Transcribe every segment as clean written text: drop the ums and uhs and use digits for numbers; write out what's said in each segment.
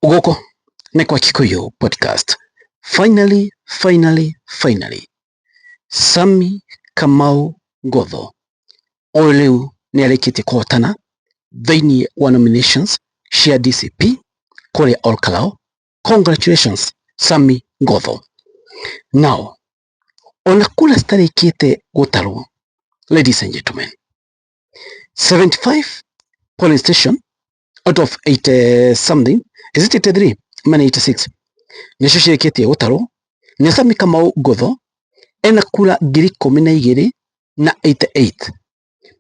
Gũkũ nĩ kwa Kikuyu Podcast. Finally, finally, finally, Sammy Kamau Ngotho ũyũ rĩu nĩ arĩkĩtie kũhotana thĩinĩ wa nominations cia DCP kũrĩa Olkalau. Congratulations, Sammy Ngotho. Now, ona kura citarĩkĩte gũtarwo, ladies and gentlemen, 75 polling station out of 80 something, is it 83 mana 86, nĩcio cirĩkĩtie gũtarwo, nĩ Sammy Kamau Ngotho ena kura 12,088.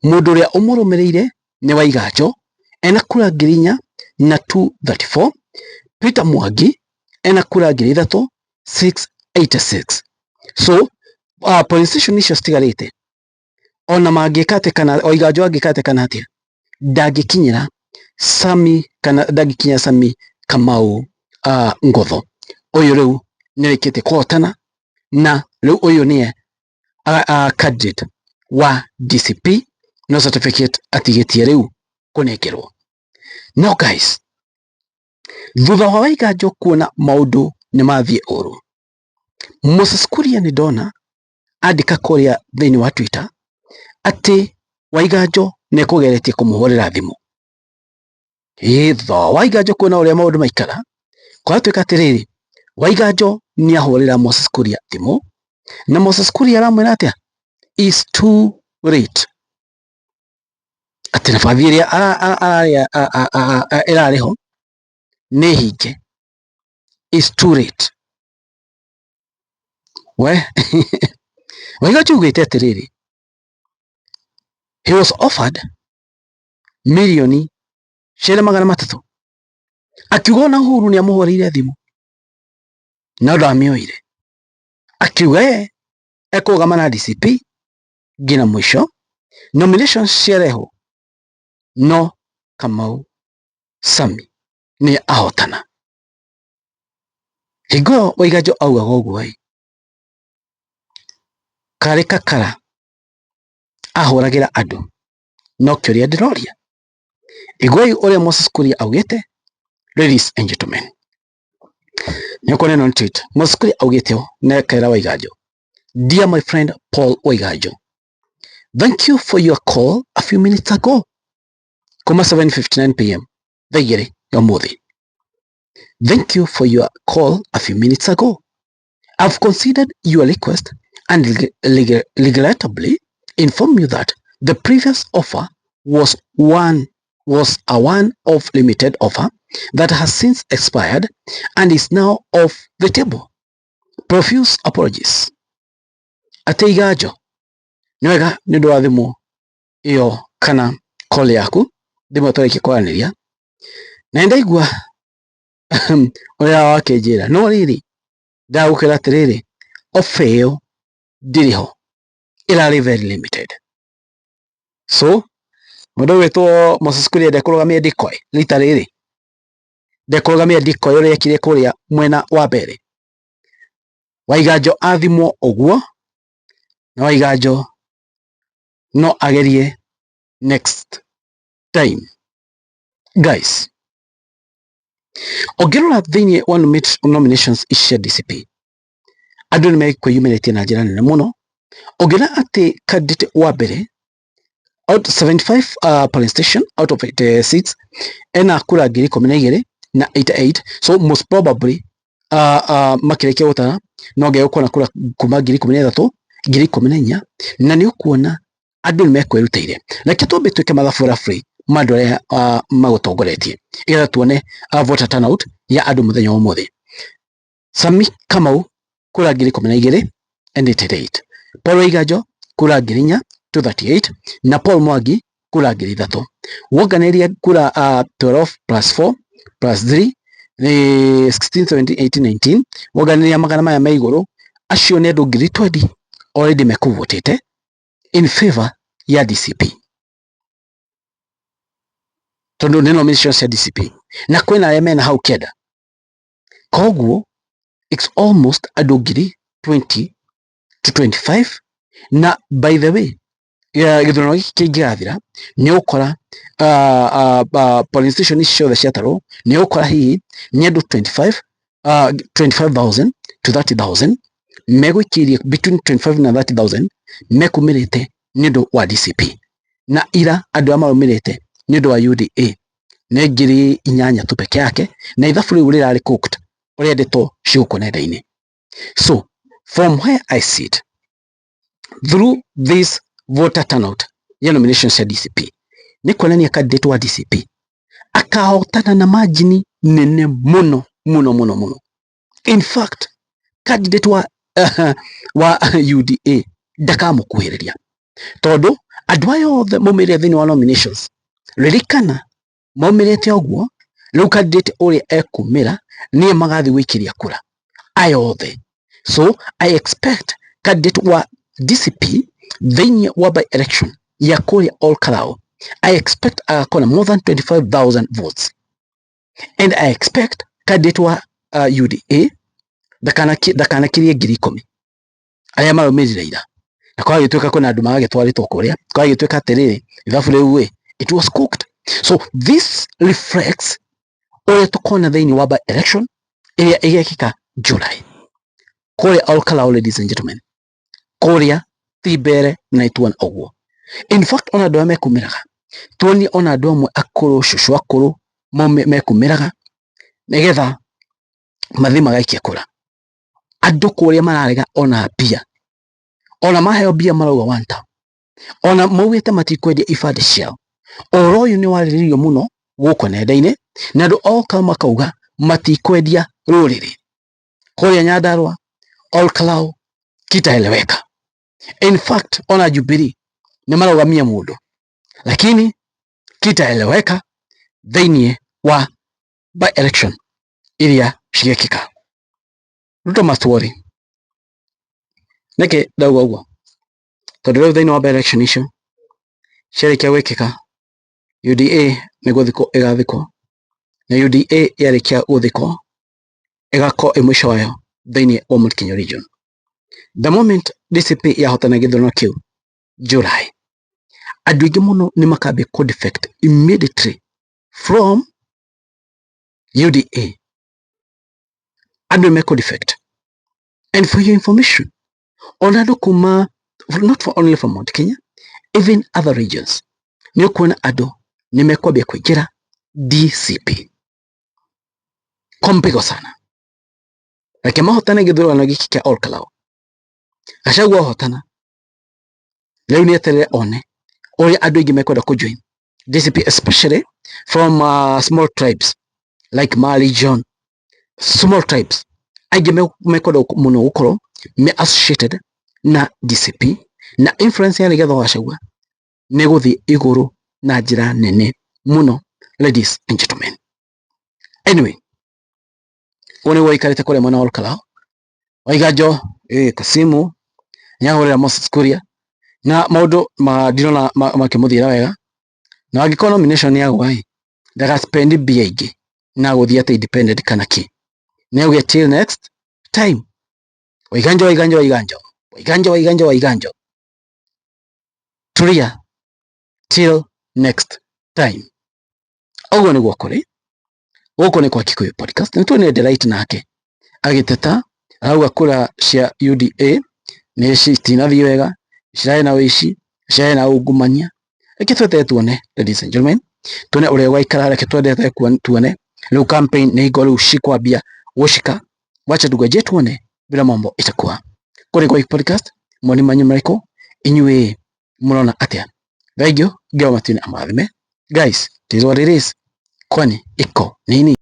Mũndũ ũrĩa ũmũrũmĩrĩire nĩ Waiganjo, ena kura 4,234. Peter Mwangi ena kura 3686. So polling station icio citigarĩte, ona mangĩka atĩa kana Waiganjo angĩka atĩa kana atĩa, ndangĩkinyĩra Sammy, kana ndangĩkinyĩra Sammy Kamau Ngotho. Ũyũ rĩu nĩarĩkĩtie kũhotana na rĩu ũyũ nĩye candidate wa DCP, no certificate atigĩtie rĩu kũnengerwo. No guys, thutha wa Waiganjo kuona maũndũ nĩ mathiĩ ũru, Moses Kuria nĩ ndona andĩka kũrĩa thĩinĩ wa Twitter atĩ Waiganjo nĩ ekũgeretie kũmũhũrĩra thimũ. Ĩĩ, thutha wa Waiganjo kuona ũrĩa maũndũ maikara, kũratuĩka atĩrĩrĩ, Waiganjo nĩ ahũrĩra Moses Kuria thimũ, na Moses Kuria aramwĩra atĩa? Is too late, atĩ nabathi ĩrĩa ĩrarĩ ho nĩ hinge, is too late. We Waiganjo augĩte atĩrĩrĩ, he was offered mirioni 300, akiuga ona Uhuru nĩ amũhũrĩire thimũ no ndamĩoire, akiuga ye ekũrũgama na DCP nginya mũico, nominations ciarehwo no Kamau Sammy nĩ ahotana. Hingo ĩyo Waiganjo augaga ũguo ĩ, karĩ kakara ahũragĩra andũ, no kĩũria ndĩroria, iguai ũrĩa Moses Kuria augĩte. Ladies and gentlemen, nĩ ũkuona ĩno nĩ tweet Moses Kuria augĩte ũũ na akera Waiganjo: "Dear my friend Paul Waiganjo, thank you for your call a few minutes ago," kuma 7:59 p.m. thaa 2 ya ũmũthĩ. "Thank you for your call a few minutes ago. I've considered your request and regrettably inform you that the previous offer was a one-off limited offer that has since expired and is now off the table. Profuse apologies." Atĩ Iganjo, nĩ wega nĩ ũndũ wa thimũ ĩyo kana call yaku, thimũ ĩyo twarĩkia kwaranĩria, na nĩndaigua ũrĩa wakĩnjĩra, no rĩrĩ, ndagũkwĩra atĩrĩrĩ, offer ĩyo ndĩrĩ ho, ĩrarĩ very limited. So mũndũ ũgwĩtwo Moses Kuria ndekũrũgamia decoy rita rĩrĩ, ndekũrũgamia decoy ũrĩa ekire kũrĩa mwena wa mbere. Waiganjo athimwo ũguo, na Waiganjo no agerie next time. Guys, ũngĩrora thĩinĩ wa nominations ici cia DCP, andũ nĩ mekwĩyumĩrĩtie na njĩra nene mũno. Ũngĩona atĩ candidate wa mbere out 75 polling station out of 86 ena kura 12,088. So most probably makĩrĩkia gũtara no nginya gũkorwo na kura kuma 13,000, 14,000, na nĩ ũkuona andũ nĩ mekwĩrutĩire. Reke twambe twĩke mathabu roughly ma andũ arĩa magũtongoretie, nĩgetha tuone voter turnout ya andũ mũthenya wa ũmũthĩ. Sammy Kamau kura 12,088, Paul Waiganjo kura 4,238, na Paul Mwangi kura 3,000. Wonganĩria kura 12 plus 4 plus 3 nĩ 16, 17, 18, 19. Wonganĩria magana maya me igũrũ, acio nĩ andũ 20,000 already mekũvotĩte in favor ya DCP, tondũ nĩ nomination cia DCP na kwĩna arĩa mena hau kenda. Koguo it's almost andũ 20,000 to 25. Na by the way, gĩthurano gĩkĩ kĩngĩgathira, nĩ ũgũkora Polling station ici ciothe ciatarwo, nĩ ũgũkora hihi nĩ andũ 25 25,000 to 30,000 megũikĩirie, between 25 na 30,000 mekumĩrĩte nĩ ũndũ wa DCP, na ira andũ arĩa marũmĩrĩte nĩ ũndũ wa UDA nĩ 8,000 tu peke yake, na ithabu rĩu rĩrarĩ cooked ũrĩa ndeto cigũkũ nenda-inĩ. So from where I sit, through this voter turnout ya nomination cia DCP, nĩ kuonania candidate wa DCP akahotana na margin nene mũno mũno mũno mũno. In fact, candidate wa UDA ndakamũkuhĩrĩria, tondũ andũ aya othe maumĩrire thĩinĩ wa nominations, ririkana maumĩrĩte ũguo, rĩu candidate ũrĩa ekumĩra nĩye magathiĩ gũikĩria kura aya othe. So I expect candidate wa DCP thĩinĩ wa by election ya kũrĩa Ol Kalou, I expect agakorwo na more than 25,000 votes, and I expect candidate wa UDA ndakanakirie 10,000 arĩa marũmĩrĩire ira. Na kwagĩtuĩka kwĩna andũ magagĩtwarĩtwo kũrĩa, kwagĩtuĩka atĩrĩrĩ, ithabu rĩu ĩ, it was cooked. So this reflects ũrĩa tũkona thĩinĩ wa by election ĩrĩa ĩgekĩka July kũrĩa Ol Kalou. Ladies and gentlemen, kũrĩa ti mbere na ituona ũguo. In fact, ona andũ arĩa mekumĩraga, tuonie ona andũ amwe akũrũ, cũcũ akũrũ mekumĩraga nĩgetha mathiĩ magaikie kura. Andũ kũrĩa mararega ona mbia, ona maheo mbia marauga one time, ona maugĩte matikwendia ibandĩ ciao. Ũhoro ũyũ nĩ warĩrĩirio mũno gũkũ nenda-inĩ, na andũ oka makauga matikwendia rũrĩrĩ. Kũrĩa Nyandarua, Ol Kalou, kitaeleweka. In fact, ona Jubilee nĩ maraugamia mũndũ, lakini kitaeleweka thĩinĩ wa by election iria cigekĩka. Ruto must worry. Nĩkĩ ndauga ũguo? Tondũ rĩu thĩinĩ wa by election icio ciarĩkia gwĩkĩka, UDA nĩ gũthikwo ĩgathikwo, na UDA yarĩkia gũthikwo ĩgakorwo ĩ mũico wayo thĩinĩ wa Mount Kenya region. The moment DCP yahotana gĩthurano kĩu July, andũ aingĩ mũno nĩ makambia kũ defect immediately from UDA. Andũ nĩ mekũ defect. And for your information, ona andũ kuma, not for only from Mount Kenya, even other regions, nĩ ũkuona andũ nĩ mekwambia kũingĩra DCP kwa mpigo sana. Reke mahotane gĩthurano gĩkĩ kĩa Ol Kalou. Gachagua ahotana, rĩu nĩ eterere one ũrĩa andũ aingĩ mekwenda kũ join DCP, especially from small tribes like Ma region, small tribes aingĩ mekwenda mũno gũkorwo me associated na DCP, na influence ya Rigathi wa Gachagua nĩ gũthiĩ igũrũ na njĩra nene mũno, ladies and gentlemen. Anyway, ũyũ nĩguo waikarĩte kũrĩa mwena wa Ol Kalou. Waiganjo Kasimu nĩahũrĩra Moses Kuria na maũndũ ma ndirona makĩmũthiĩra wega, na angĩkorwo nomination yagwa ĩ, ndaga spend mbia ingĩ na gũthiĩ atĩ independent kana kĩ, nĩ auge till next time. Waiganjo, Waiganjo, Waiganjo, Waiganjo, Waiganjo, Waiganjo, tulia till next time. Ũguo nĩguo kũrĩ. Gũkũ nĩ kwa Kikuyu Podcast. Nĩ tuonire Delight nake agĩteta, arauga kura cia UDA nĩ citinathiĩ wega, cirarĩ na ũici, cirarĩ na ungumania. Reke tweterere tuone, ladies and gentlemen, tuone ũrĩa gwaikara. Reke twendete tuone rĩu campaign nĩ hingo rĩu cikwambia gũcika. Wacha tungojee tuone vile mambo itakuwa. Kũrĩ kwa Podcast, moni manyu marĩkũ? Inyuĩ mũrona atĩa? Thank you. Ngai wa matu-inĩ amũrathime. Guys, it is what it is. Kwani iko nini?